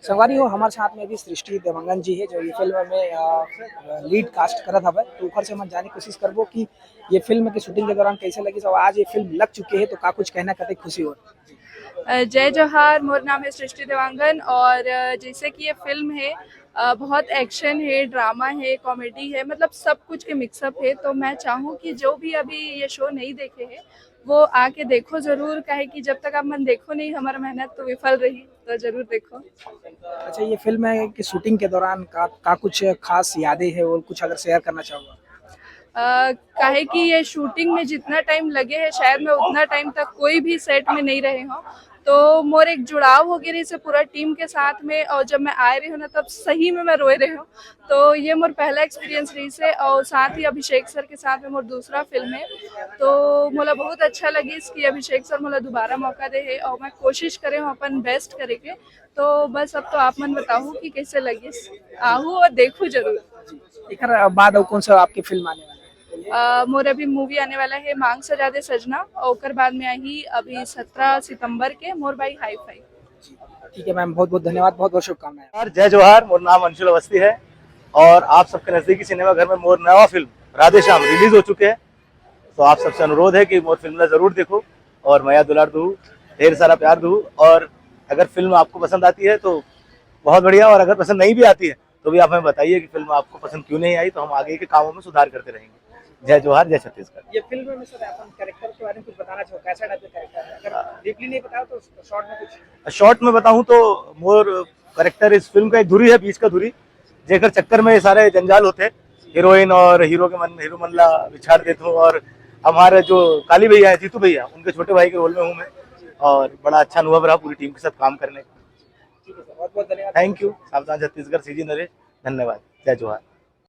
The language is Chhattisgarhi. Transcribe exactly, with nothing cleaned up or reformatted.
संगवारी हो, हमारे साथ में भी सृष्टि देवांगन जी है, जो ये फिल्म में लीड कास्ट करत हवे। तो ओकर से हम जाने की कोशिश करबो कि ये फिल्म की शूटिंग के दौरान कैसे लगी। तो आज ये फिल्म लग चुके है, तो का कुछ कहना, कते खुशी हो? अ, जय जोहार। मोर नाम है सृष्टि देवांगन और अ, जैसे कि ये फिल्म है, अ, बहुत एक्शन है, ड्रामा है, कॉमेडी है, मतलब सब कुछ के मिक्सअप है। तो मैं चाहूँ कि जो भी अभी ये शो नहीं देखे हैं, वो आके देखो जरूर, काहे कि जब तक आप मन देखो नहीं हमारा मेहनत, तो विफल रही। तो जरूर देखो। अच्छा, ये फिल्म की शूटिंग के दौरान का, का कुछ खास यादें हैं और कुछ अगर शेयर करना चाहोगा? अ, काहे कि ये शूटिंग में जितना टाइम लगे है, शायद मैं उतना टाइम तक कोई भी सेट में नहीं रहे हूँ। तो मोर एक जुड़ाव हो गए रही से पूरा टीम के साथ में, और जब मैं आए रही हूँ ना, तब सही में मैं रोए रही हूँ। तो ये मोर पहला एक्सपीरियंस रही से, और साथ ही अभिषेक सर के साथ में मोर दूसरा फिल्म है। तो मोला बहुत अच्छा लगिस कि अभिषेक सर मोला दोबारा मौका दे है, और मैं कोशिश करे हूँ अपन बेस्ट करे के। तो बस अब तो आप मन बताओ कि कैसे लगिस, आहू और देखू जरूर। एकर बाद और कौन सा आपकी फिल्म आने वाला है? अ, मोर अभी मूवी आने वाला है मांग सजा दे सजना, और ओकर बाद में आई अभी सत्रह सितंबर के मोर बाई हाई फाई। ठीक है मैम, बहुत बहुत धन्यवाद, बहुत बहुत शुभकामनाएं। नमस्कार, जय जोहार। मोर नाम अंशुल अवस्थी है और आप सबके नजदीकी सिनेमा घर में मोर नवा फिल्म राधे श्याम रिलीज हो चुके है। तो आप सबसे अनुरोध है कि मोर फिल्म ला जरूर देखो और मया दुलार दू, ढेर सारा प्यार दू। और अगर फिल्म आपको पसंद आती है तो बहुत बढ़िया, और अगर पसंद नहीं भी आती है तो भी आप हमें बताइए कि फिल्म आपको पसंद क्यों नहीं आई, तो हम आगे के कामों में सुधार करते रहेंगे। जय जोहार, जय छत्तीसगढ़। ये फिल्म में सर अपन कैरेक्टर के बारे में कुछ बताना चाहो, कैसा टाइप का कैरेक्टर है? अगर डीपली नहीं बताओ तो शॉर्ट में कुछ। शॉर्ट में बताऊं तो मोर कैरेक्टर इस फिल्म का एक धुरी है, बीच का धुरी, जेकर चक्कर में ये सारे जंजाल होते हैं, हीरोइन और हीरो के मन, हीरो मन ला बिछाड़ देते हो। और हमारे जो काली भैया है, जीतू भैया, उनके छोटे भाई के रोल में हूँ मैं, और बड़ा अच्छा अनुभव रहा पूरी टीम के साथ काम करने का। बहुत बहुत धन्यवाद। Thank you. सावधान छत्तीसगढ़, सीजी नरेश, धन्यवाद, जय जोहार।